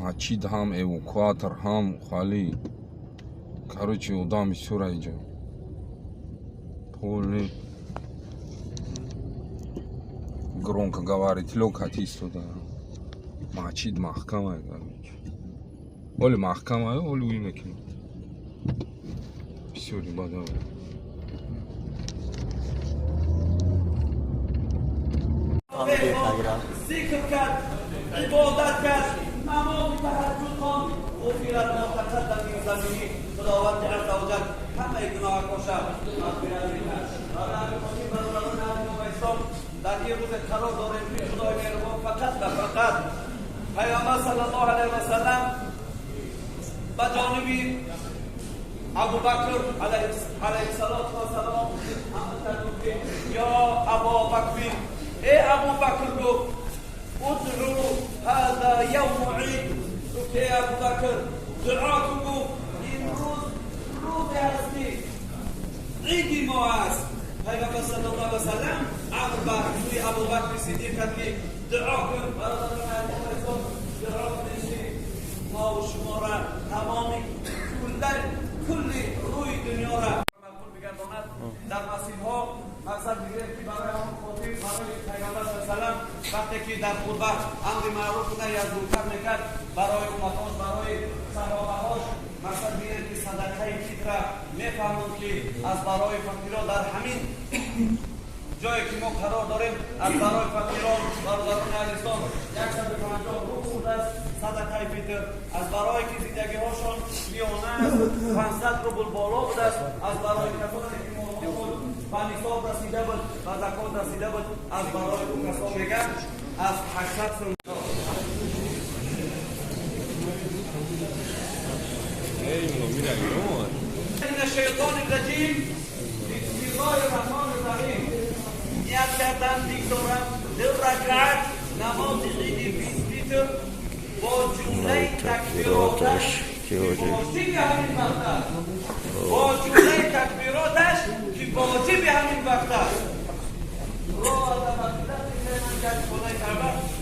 Масҷид ҳам, эвакуатор ҳам, хали. Короче, одам бисёр иҷо. Полный громкоговоритель кати истода. Масҷид маҳкамай, короче. Оли маҳкамай, оли уй мекунад. Бисёри бада. Зикр кард, ибодат кард, намози таҳаҷҷуд хонд, ғуфират ма тақаддам мин заминӣ. Худованди азза ва ҷал ҳамаи гуноҳакоша мағфират мекард. Барои ҳамин хотир, бародарони азиз ва ислом, дар ин рӯзе қарор дорем, ки Худои меҳрубон фақат ва фақат Пайғамбар саллаллоҳу алайҳи васаллам ба ҷониби Абубакр алайҳиссалоту вассалом амр кард, ки ё Абобакр, эй Абубакр, гуфт, удъу ҳаза явму ид. Гуфт, эй Абубакр, дуо кун, гуфт, имрӯз рӯзе аст, ки иди мо аст. Пайғамбар саллаллоҳу алайҳи васаллам амр ба сӯи Абубакри Сиддиқ кард, ки дуо кун. Бародарони азиз, дуо кунед, ки мову шуморо, тамоми кулли рӯи дунёра мақбул бигардонад. Дар масҷидҳо мақсад бигирем, ки барои ҳамон хотир, барои Пайғамбар салам вақте ки дар хутба амри маъруф наҳй аз мункар мекард барои умматош, барои саҳобаҳош, мақсад бигирем, ки садақаи фитра мефаҳманд, ки аз барои фақиро дар ҳамин ҷое ки мо қарор дорем, аз барои фақирон, бародарони азизон, 150 рубл будааст садақаи фитр. Аз барое ки зиндагиҳошон миёна аст, 500 рубл боло будааст. Аз барои касоне ки молҳошон ба нисоб расида буд, ба закот расида буд, аз барои ӯ касон меган аз 800 сум. من الشیطان الرجیم، بسم الله الرحمن الرحیم. نیت کردم، بگذارم دو رکعت نماز عید فیتر با جمله تکبیراتش که واجب همین وقت است، با جمله تکبیراتش که واجب همین وقت است.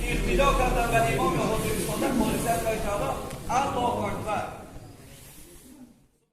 اقتدا کردم و امام حاضر ایستاده خالص کعبه. الله اکبر.